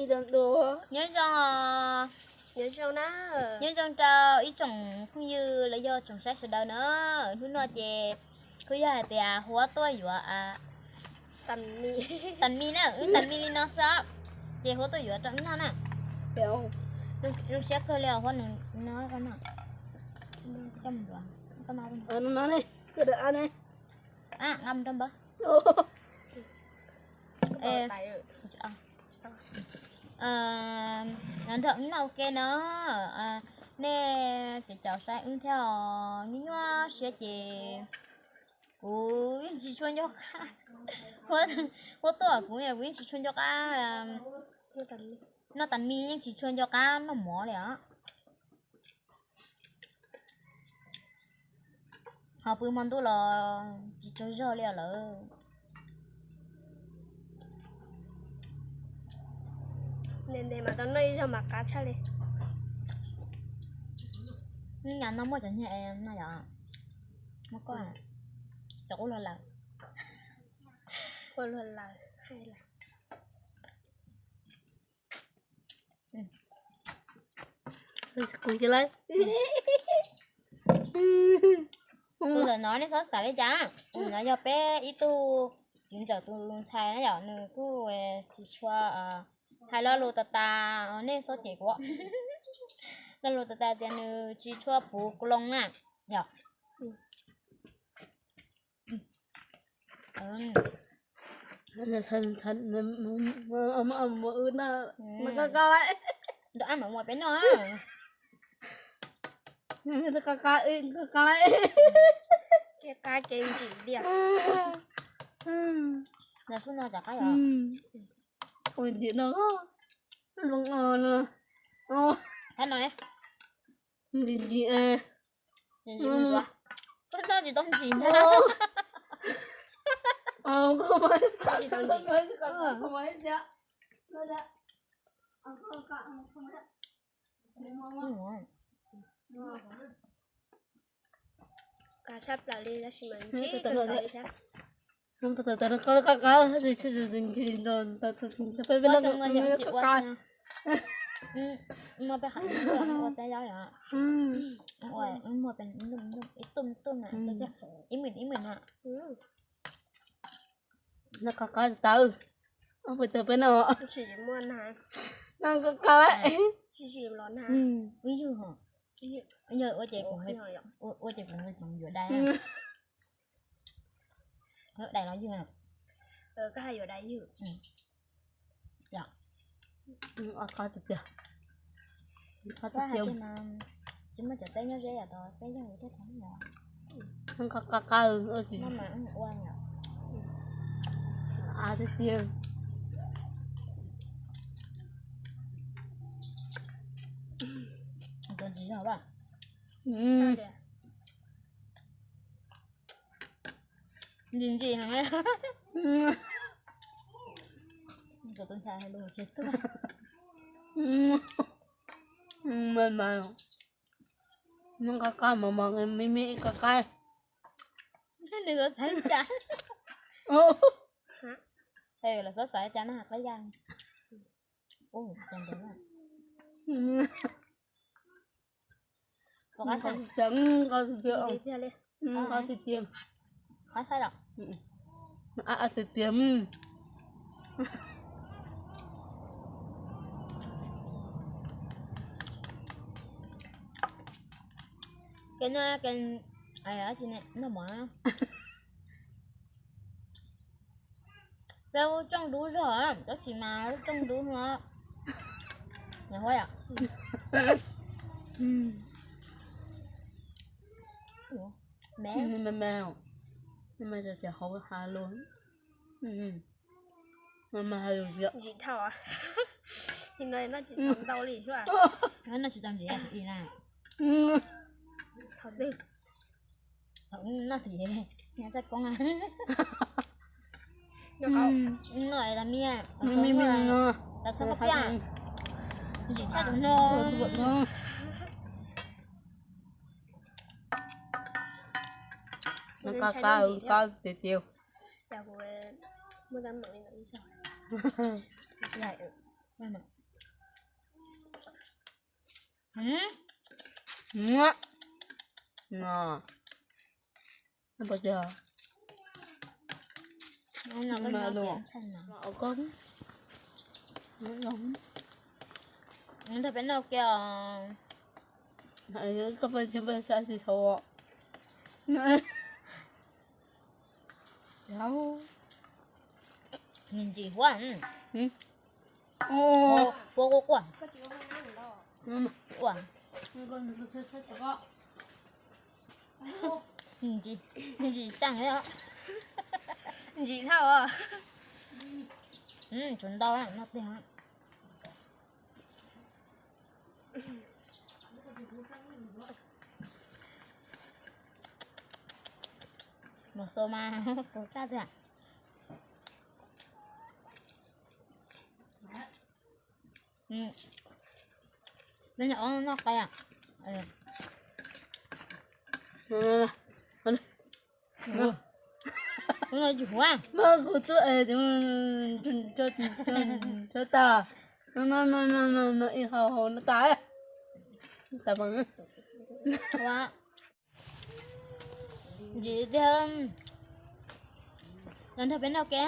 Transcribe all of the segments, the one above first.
Nyob zoo, nyob zoo rau ib tsoom phooj ywg los yog tsoom saib sawv daws na. Hnub no ces kuj yog hais tias Huab tuaj yuav tas mi na, wb tas mi li no xwb, ces Huab tuaj yuav rau wb noj na. Zoo siab kawg li os Huab, nws no koj noj. Koj mus yuav, koj no ne, koj nqa mus rau npawg. Nrog wb noj ua ke na, nej ces caum saib wb thiab os. Nyuaj nyuaj siab ces kuv yeej tsis tshua nco qab, Huab tuaj kuv, kuv yeej tsis tshua nco qab noj tas mi, yeej tsis tshua nco qab noj mov li os. Ho pw hmo ntuj los tsis tsaug zog li os lawm. Ntev ntev mas tau noj ib zaug mas qab tshaj li. Nyaj no muaj cov niag no yom, muaj koj, cov quaj luag lawm, quaj luag lawm. Kuv ntawm no nej txhob xav li cas, no yog peb ib tug txiv ntxawm tus ntxhais na yom, nws kuj tsis tshua hais lo lus tas tas, nej txhob cem kuv. Lo lus tas tas tias nws tsis tshua puv klo na yom. Nrog ab mam ua peb noj. Qab qab ntsim diaj. Ua ntsim no, zoo no, ntsim ntsim. Koj noj tsis tau ntsim ntag. Tsis tau ntsim. Qab tshaj plaws li tab sis mas ntsib kawg nkaus li thiab. Qab qab, muaj peb qhov ua teb yob yom, ua ib tuj ib tuj na, ib mim ib mim na. Noj qab qab tawv, ob peb tawv peb noj. Noj qab qab. Ib yug ho, yog ua ces kuv, ua ces kuv yuav dais. Dais los yug. Koj hais yuav dais yug. Qab tiag tiag. Qab tiag tiag. Tsis muaj cov teb nyob ze yom, tau teb yog thiab tau. Qab qab, ua tiag tiag. Tus ntsis zog. Ntsim ntsim heev. Tus ntxhais hais lus tsis tuaj. Mas mas, noj qab qab mas mas me me qab qab. Nws xav xav li cas? Los xav xav li cas no qab yaj. Qab tiag tiag. Qab tiag tiag. Kev no, kev, tsis ne, noj mov. Peb lub rooj dub zog, tab sis mas lub rooj dub no, Huab yom. Me me, me me, hauv ha lus. Mas mas hais lus ntsim dhau, no noj tsis tau ntau li, noj tsis tau ntsim na. Thaum twg, thaum noj tim, noj txaj koob na. Noj tas mi, tas txhob piaj, ntsim tshaj tus no. Qab qab tiag tiag. Muaj teeb meem li ntawd ib zaug. Noj, noj, noj, noj, noj, peb noj kiag. Koj peb thiab peb saib tsis tau. Ntsim huab, huab quaj quaj. Ntsim saaj, ntsim dhau. Tsum ntau no tiag. Mus xua mas, tus raj tiag. Noj qe. Kuv tub, tso tas, no ib hau no tas. Ntsim tiag, los nrog peb noj ke.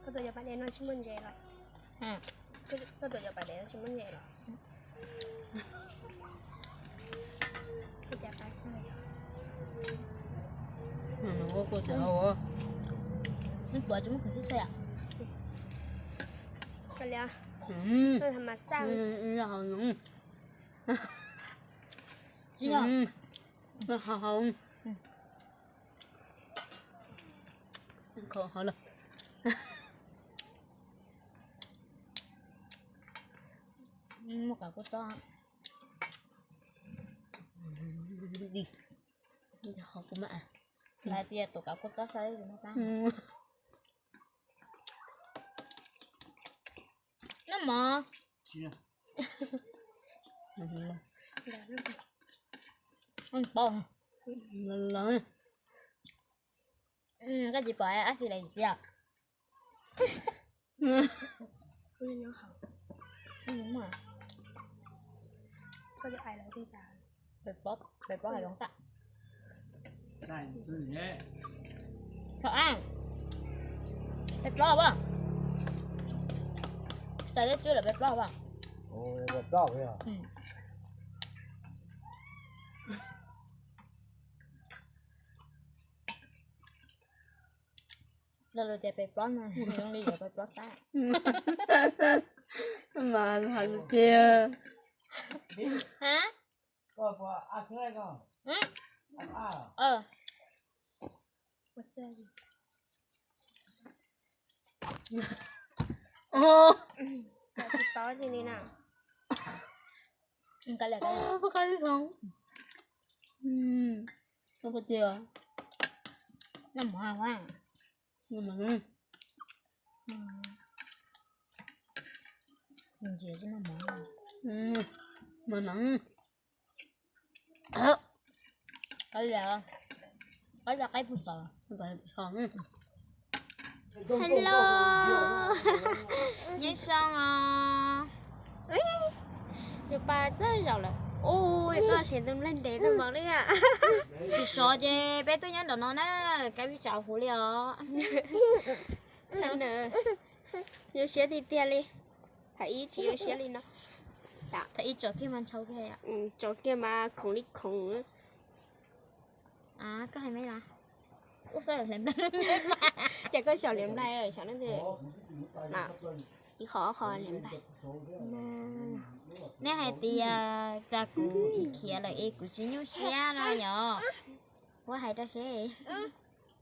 Koj tuam cov pas dej no tsis muaj ntses los? Koj tuam cov pas dej no tsis muaj ntses los? Koj tuam tsis muaj khuv xim tshaj. Koj li, mas xaj. Tsis yog. Hau hau. Kho hauv lawm. Muaj kav kuj txob. Hais tias tus kav kuj txob saib. Noj mov. Koj tsis pom ab xi lawv tias. Peb plaub hais zoo tag. Thaum ab, peb plaub as. Xav teb twb lawm peb plaub as. Los lus tias peb plaub no zoo li yuav peb plaub tab. Mas hais tias, ha, tsis paub li na. Pab qab ib hov. Pab tias noj mov, noj mov, noj mov. Qab li, qab li qaib pug xos. Hello, nyob zoo os. Yus pa txawj zaum lawm. Ua koj siav tus nplaig ntev tau npaum li a. Tsis sov ces peb tuaj nyob nraum no na, kab vij tsaus huv li os. Yuav siab tiag tiag li. Thaum ib tsis yuav siab li no. Thaum ib tsaus kiag mas ntshau kiag, tsaus kiag mas khoov li khoov. Koj hais me la. Ua xab hliav nplaig. Ces koj xyaum hliav nplaig, xyaum no, ib qho ob qho hliav nplaig. Neb hais tias cas kuv khiav lawm es kuv tsis nyuaj siab no yom? Ua hais rau seb.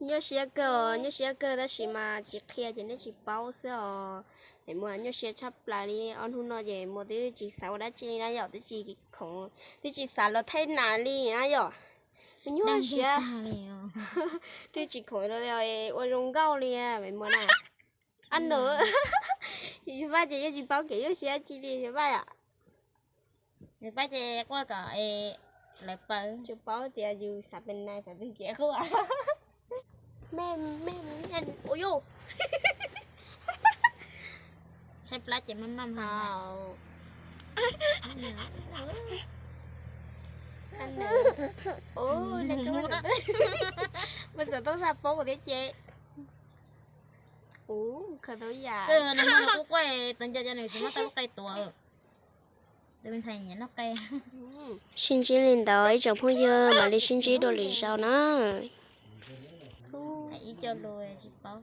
Nyuaj siab kawg, nyuaj siab kawg tab sis mas tsis qhia ces nej tsis paub xwb os. Es muaj nyuaj siab tshaj plaws li, ob hnub no ces muaj twb tsis xav ua dab tsi li na yom, twb tsis khoom, twb tsis xav los thaij nas li na yom. Nyuaj siab, twb tsis khoom ua zoo nkauj li, muaj na. Ab no, yus vaj ces yeej tsis paub kev nyuaj siab dab tsi li yus vaj yom. Nws pab ces quaj kom lawv paub, tsis paub tias yus xav pes nais kom twg ces quaj. Ua yus, tshaib plab ces maj maj hau. Mus xav tau xa paub thiab ces. Ub, khaws tau yam. Nws muaj nws kuj quaj, tus nco cov nws tsis muab tau lub qe tuav. Tus me ntxhais nyiam noj qe. Sib ntsib li ntawd ib tsoom phooj ywg, mam li sib ntsib dua lwm zaus na. Ib co lus tsis paub.